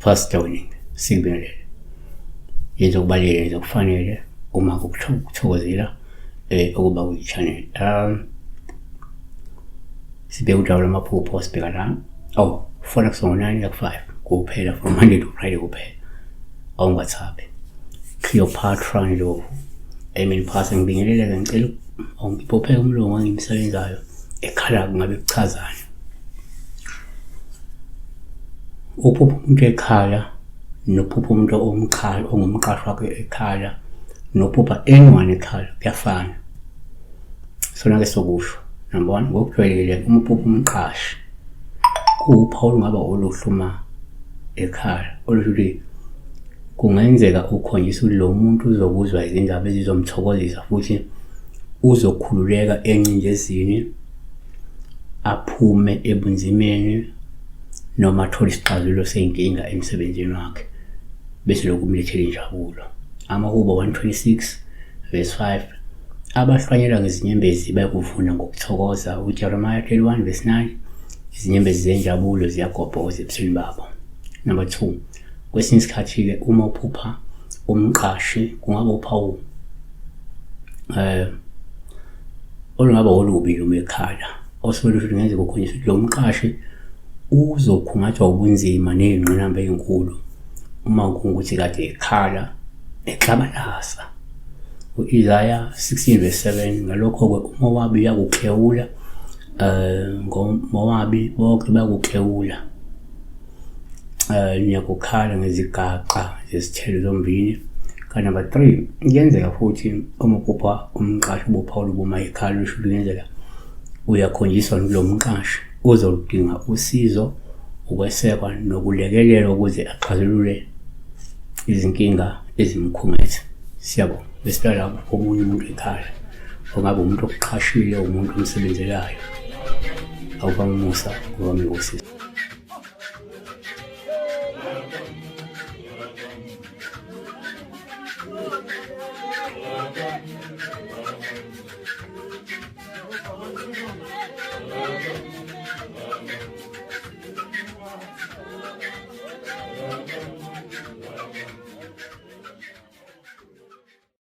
Pastor Weningi, sikubingelele. Yenza okubalulekile, yenza okufanele uma kukuthokozela ukuba kwi-channel. Sibheka udaba lwamaphupho, sibheka la. Oh, fona kusongo 9 la ku-5 kuphela, from Monday to Friday kuphela. Awungathabi. Cleopatra Ndlovu. Amen Pastor, ngibingelele ngicela ungiphopheke umlungu engimsebenzayo ekhala kungabe kuchazani. Uphupha umuntu ekhala nophupha umuntu omqhayo ongumqashi wakhe ekhala nophupha anyone ekhala kuyafana. Sona-ke sokusho number one, ngokujwayelekile uma uphupha umqashi kuwuphawu olungaba oluhle uma ekhala, olusho ukuthi kungenzeka ukhonjiswe ukuthi lo muntu uzokuzwa izindaba ezizomthokozisa futhi uzokhululeka encindezini aphume ebunzimeni noma athole isixazululo sey'nkinga emsebenzini wakhe bese lokhu kumlethela injabulo. Amahubo 126 verse 5 Abahlwanyela ngezinyembezi bayakuvuna ngokuthokoza. UJeremiah 31 verse 9 Izinyembezi zenjabulo ziyagobhoza ebusweni babo. Number 2, kwesinye isikhathi-ke uma uphupha umqashi kungaba uphawu olungaba olubi noma ekhala osuke lusho ukuthi ngenzeka ukhonyisa ukuthi lo mqashi uzokhungathwa ubunzima ney'ngqinamba ey'nkulu uma kungukuthi kade ekhala eklabalasa. U-Isaya 16 verse 7 ngalokho-ke uMowabi uyakuklewula ngoMowabi bonke bayakuklewula niyakukhala ngezigaxa zesithelo zomvini. Ka-number 3, kuyenzeka futhi uma uphupha umqashi ubuphawula ubuma ikhala lusho ukuthi kuyenzeka uyakhonjiswa lo mqashi uzoludinga usizo, ukwesekwa nokulekelelwa ukuze axazulule izinkinga ezimkhungethe. Siyabonga. Bese la omunye umuntu ekhaya ongabe umuntu okuqhashile, umuntu omsebenzelayo. Awubanga umusa, ubambe usisi.